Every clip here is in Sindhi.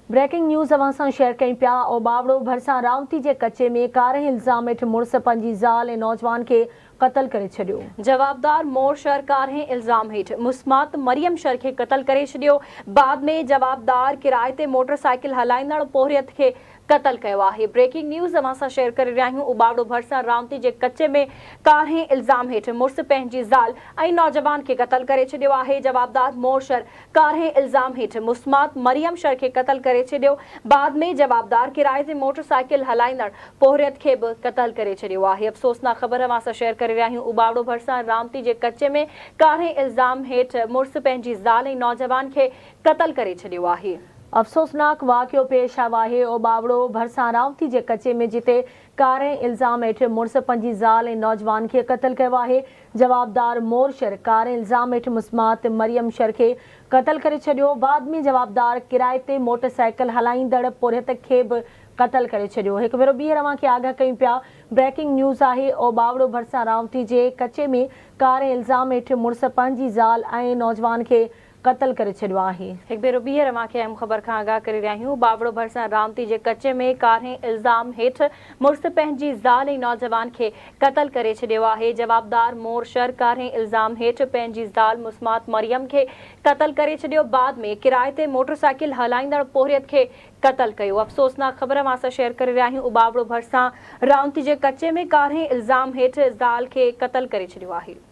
بريڪنگ نيوز اوهان سان شيئر ڪيون پيا، اوٻاوڙو ڀرسان رائونتي جي ڪچي ۾ ڪارنهن الزام هيٺ مڙس پنهنجي زال ۽ نوجوان کي قتل ڪري ڇڏيو. جوابدار مور شھر ڪارنهن الزام هيٺ مسمات مريم شھر کي قتل ڪري ڇڏيو، بعد ۾ جوابدار ڪرائي تي موٽر سائيڪل هلائيندڙ پورهيت کي قتل ڪيو آهي. بريڪنگ نيوز اوهان سان شيئر ڪري رهيا آهيون اوٻاوڙو ڀرسان رائونتي جي ڪچي ۾ ڪارنهن الزام هيٺ مڙس پنهنجي زال ۽ نوجوان کي قتل ڪري ڇڏيو آهي جوابدار مور شھر ڪارنهن الزام هيٺ مسمات مريم شھر کي قتل ڪري ڇڏيو بعد ۾ جوابدار ڪرائي تي موٽر سائيڪل هلائيندڙ پورهيت کي به قتل ڪري ڇڏيو آهي افسوسناڪ خبر اوهان سان شيئر ڪري رهيا آهيون اوٻاوڙو ڀرسان رائونتي جي ڪچي ۾ ڪارنهن الزام هيٺ مڙس پنهنجي زال ۽ نوجوان کي قتل ڪري ڇڏيو آهي. افسوسناڪ واقعو پيش آيو آهي اوٻاوڙو ڀرسان رائونتي جي ڪچي ۾ جتي ڪارنهن الزام هيٺ مڙس پنهنجي زال ۽ نوجوان کي قتل ڪيو آهي جوابدار مور شھر ڪارنهن الزام هيٺ مسمات مريم شھر کي قتل ڪري ڇڏيو بعد ۾ جوابدار ڪرائي تي موٽر سائيڪل هلائيندڙ پورهيت کي به قتل ڪري ڇڏيو هڪ ڀيرو ٻيهر اوهان کي آگاهه ڪيون پيا بريڪنگ نيوز آهي اوٻاوڙو ڀرسان رائونتي جي ڪچي ۾ ڪارنهن الزام هيٺ مڙس پنهنجي زال ۽ نوجوان کي قتل ڪري ڇڏيو آهي. هڪ ڀيرو ٻيهر اوهان کي اهم خبر کان آگاهه ڪري رهيا آهيون، باوڙو ڀرسان رامتي جي ڪچي ۾ ڪارنهن الزام هيٺ مڙس پنهنجي زال ۽ نوجوان کي قتل ڪري ڇڏيو آهي، جوابدار مور شھر ڪارنهن الزام هيٺ پنهنجي زال مسمات مريم کي قتل ڪري ڇڏيو، بعد ۾ ڪرائي تي موٽرسائيڪل هلائيندڙ پورهيت کي قتل ڪيو، افسوسناڪ خبر اوهان سان شيئر ڪري رهيا آهيون، اٻاوڙو ڀرسان رائونتي جي ڪچي ۾ ڪارنهن الزام هيٺ زال کي قتل ڪري ڇڏيو آهي.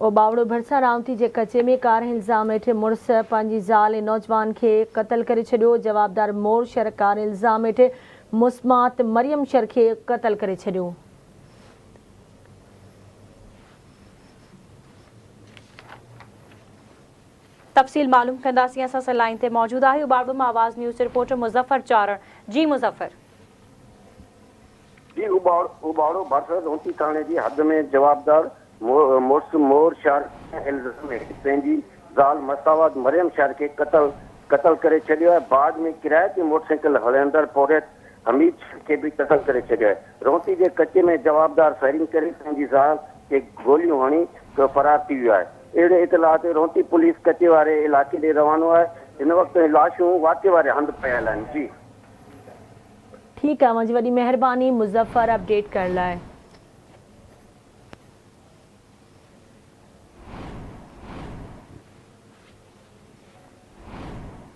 اوٻاوڙو ڀرسان رائونتي جي ڪچي ۾ ڪارنهن الزام هيٺ مڙس پنهنجي زال ۽ نوجوان کي قتل ڪري ڇڏيو، جوابدار مور شھر ڪارنهن الزام هيٺ مسمات مريم شھر کي قتل ڪري ڇڏيو. تفصيل معلوم ڪنداسين اسان سان لائين تي موجود آهي اوٻاوڙو مان آواز نيوز رپورٽر مظفر چارڻ جي مظفر. جي اوٻاوڙو ڀرسان رونتي ٿاڻي جي حد ۾ جوابدار مڙس مور شهر الزام هيٺ پنهنجي زال مساوات مريم شهر کي قتل قتل ڪري ڇڏيو آهي بعد ۾ ڪرائي تي موٽرسائيڪل هلائيندڙ پورهيت حميد شهر کي به قتل ڪري ڇڏيو آهي رونتي جي ڪچي ۾ جوابدار فائرنگ ڪري پنهنجي زال کي گوليون هڻي فرار ٿي ويو آهي اهڙي اطلاع تي رونتي پوليس ڪچي واري علائقي ڏي روانو آهي هن وقت تائين لاشون واقعي واري هنڌ پيل آهن جي. ٺيڪ آ اوهان جي وڏي مهرباني مظفر اپڊيٽ ڪرڻ لاء.